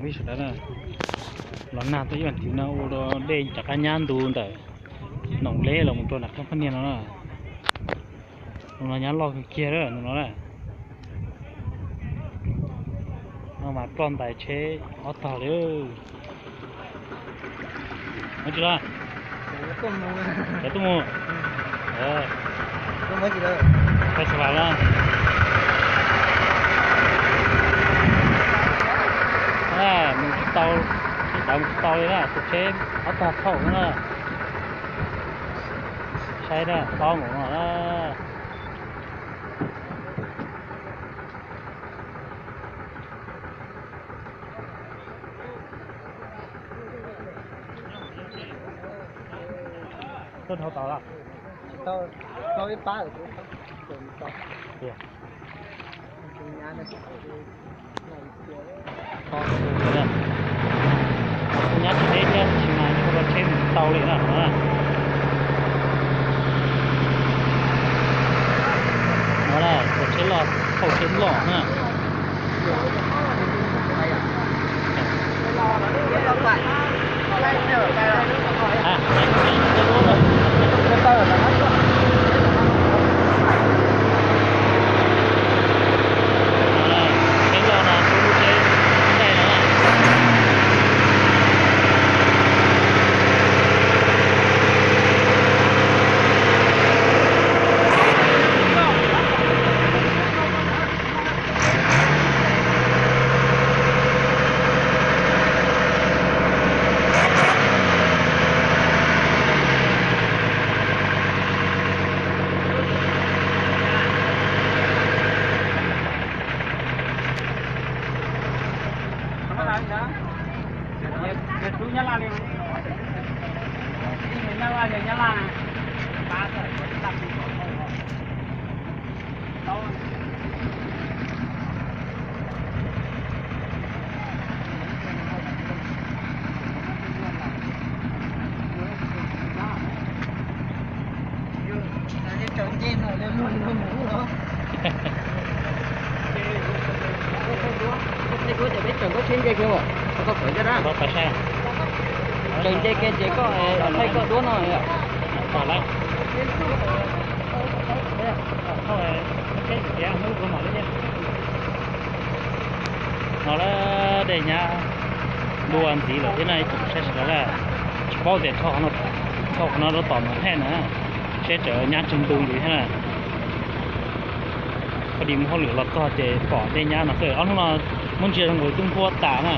Ib sawv daws na, los nag tuaj ib vas thiv no ua rau dej rov qab nyab ntu ntawm Noom Leb los mus rau nram Qab Phab Niag no na. Tus no nyab loj kawg kiag na tus no na. No mas ploj ntais tsheb ob tog li. Mus tsis los? Cov tuaj mus. Tsis los. Mus tsis tau, tsis tau mus tsis tau li na, tus tsheb ob tog thaum na. Saib na, tob nkaus no na. Tuaj dhau tau los? Tsis tau, tau ib pab. Nyab tsis deb thiab, tsis mas ua tsheb mus tau li na. No na, ua tsheb loj, thauj tsheb loj na. Peb tseem nce kiag, tseem nce kiag ces koj thaij koj duab no. No lawm dej nyab dua ntxiv lawm thiab no ib tsoom saib sawv daws. Tsis paub tias dhau qhov no rau tom no thiab na, seb tseem nyab tsawg ntu ntxiv thiab na. Poj di muaj hauj lwm los txog ces pom dej nyab no xwb. Ob hnub no muab ntsia zoo nkaus twb nphuab tas na.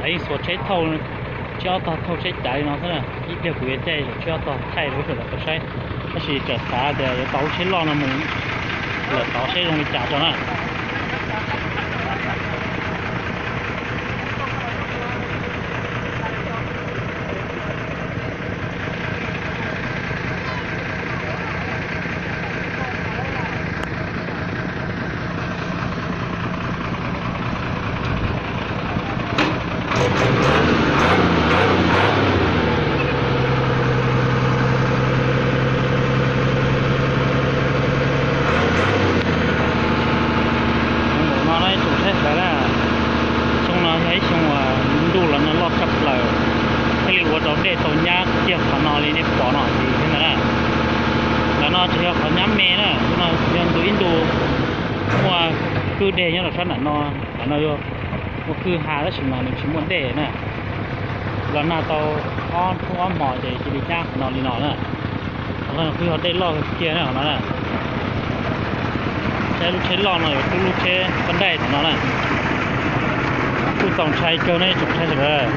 Yeej xuas tsheb thauj, tsheb ob tog thauj tsheb cav li no xwb na. Ib pliag kuv yuav caij zaum tsheb ob tog thaij rau ib sawv daws tau saib, tab sis tseem xav tias yuav tos lub tsheb loj no mus lawm tod seb zoo li cas tso na. Xyoo no na ib tsoom saib sawv daws na, xyoo no yog ib xyoo uas ntuj los nag loj tshaj plaws, thiaj li ua rau dej tau nyab kiag qhov no li nej pom no ntxiv thiab ntag na. Ntawm no tsis yog qhov nyab me na, no yog ntu ib ntu muaj kwj deg nyob rau sab nram no, ntawm no yog muaj kwj ha tab sis mas nws tsis muaj dej na. Los nag tau ob hnub ob hmo ces cia li nyab qhov no li no na. Qhov no kuj yog dej loj kiag na qhov no na. Saib lub tsheb loj no yuav rub lub tsheb kab ntaij tom no na. Kuj txaus ntshai kawg na ib tsoom saib sawv daws.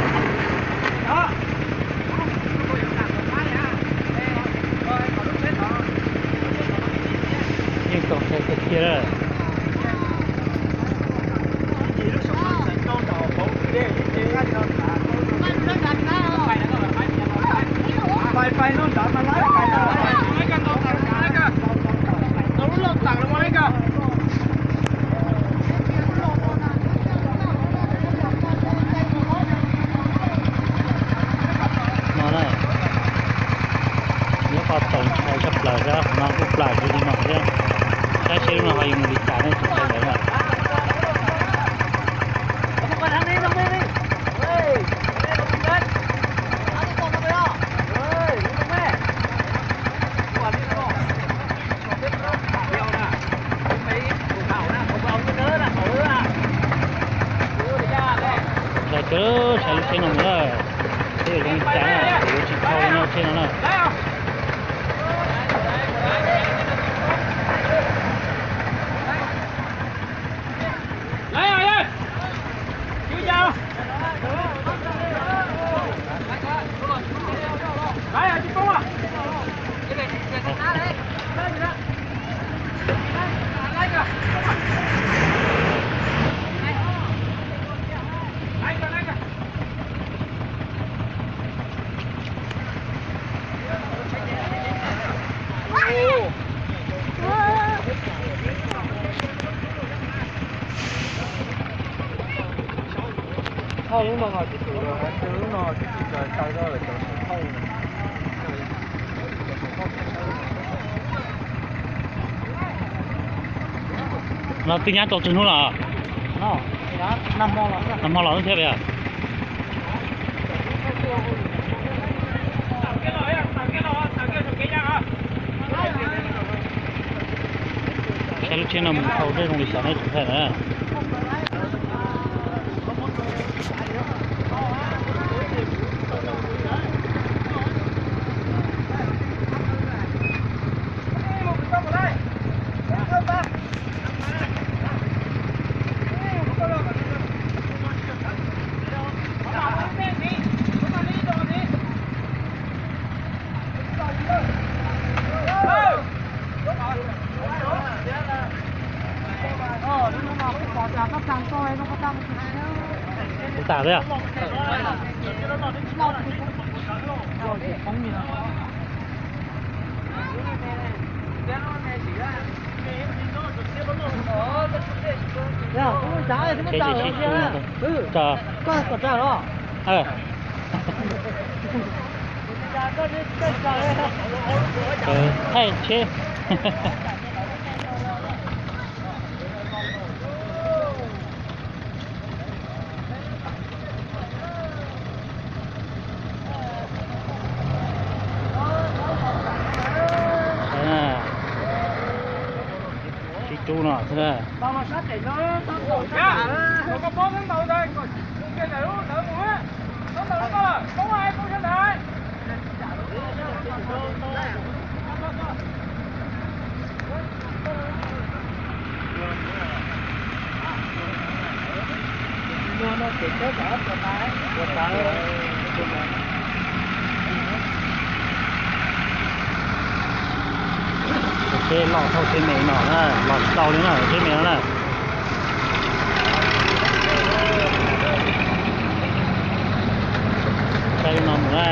Yeej txaus ntshai kawg kiag na. No na, nyob qhov txaus ntshai tshaj plaws thiab, qhov no kuj plam kiag li no thiab. Saib seb lub no ho yuav mus li cas nej tsoom saib sawv daws na. No twb nyab rau tsawg hnub los? Nag hmo los thiab yog? Saib lub tsheb no mus dhau tej zoo li xyov na tsoom phooj ywg na. Kuv tas thiab. Tsheb ces sib tshub no. Thaij tsheb. Sib tshub no xwb na. Tsheb loj thauj tsheb me no na, los tsis tau li na, tsheb me no na. Saib li no mus na.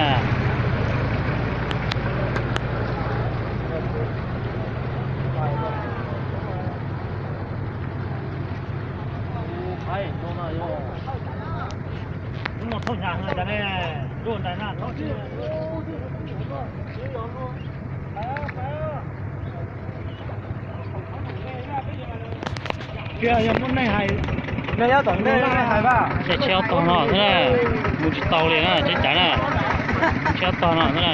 Tsheb ob tog no xwb na, mus tsis tau li na, tsheb cav na. Tsheb ob tog no xwb na.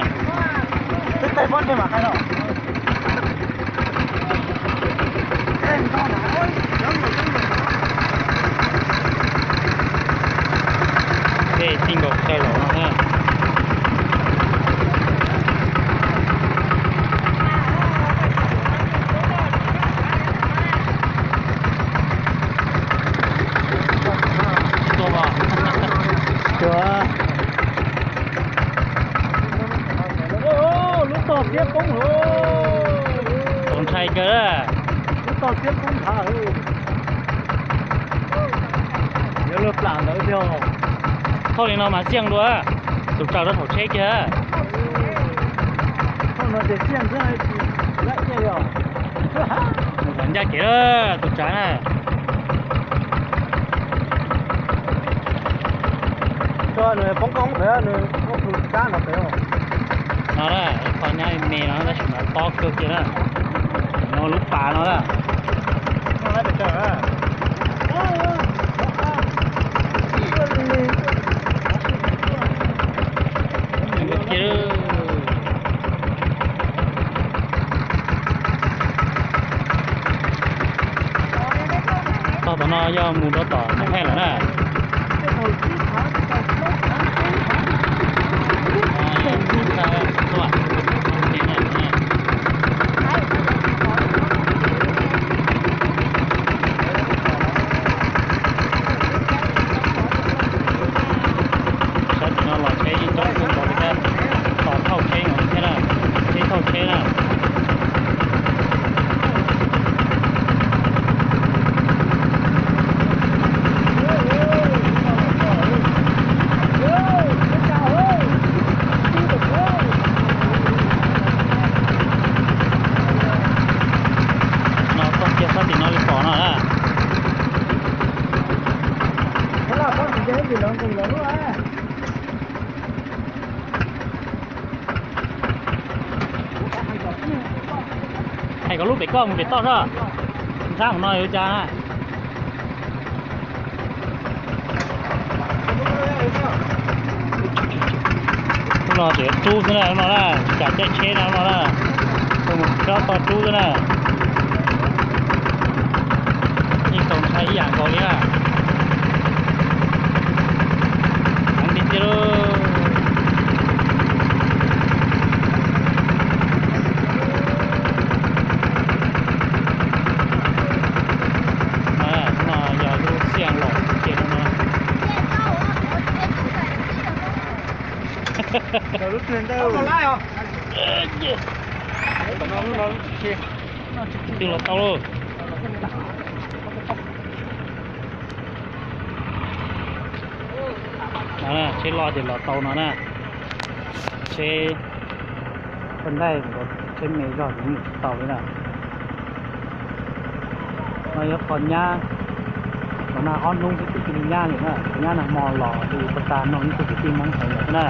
Tej txij nkaus chaw zaum no xwb. Tsis tuaj mas. Tuaj. Lub tog siab poob lawm. Txaus ntshai kawg. Lub tog siab poob nthav. Yuav luag plam ntawd tiag. Thauj li no mas xiaj dua, tus tsawg rau thaum tsheb kiag. Thauj no ces xiaj xwb, tsis lab iaj li os. Mus kom ncaj kev, tus tsav na. Nws poob koob pem, nws poob tus kab no pem. No na, qhov nyab me no tab sis mas tob kawg kiag na. No lub pas no na. Tog tom no yog mus rau tom Naj Hej lawm na. Sab tim no los tsheb yeej coob kawg nkaus li thiab, tos thauj tsheb nkaus li thiab na, tsheb thauj tsheb na. Koj lub pem koj mus pem toj soj. Ntxhab no yuav cas na. Lub no tseem rub xwb na, lub no na, tsis kam caij tsheb na lub no na. Mus txog toj rub xwb na. Yeej tau ntshai ib yam nkaus li na. Heev tiag tiag lauj. No, no yog lub xiaj lom tiag no. Twb los tau lauj. No, tsheb loj ces los tau no na. Tsheb, tsheb ntaij, tsheb me zog ces mus tsis tau li na. No yog qhov nyab, qhov nag ob hnub xwb ces cia li nyab lawm na, qhov nyab nag hmo los li pag tag no ib tug kwv tij Hmoob hais lawm xwb na.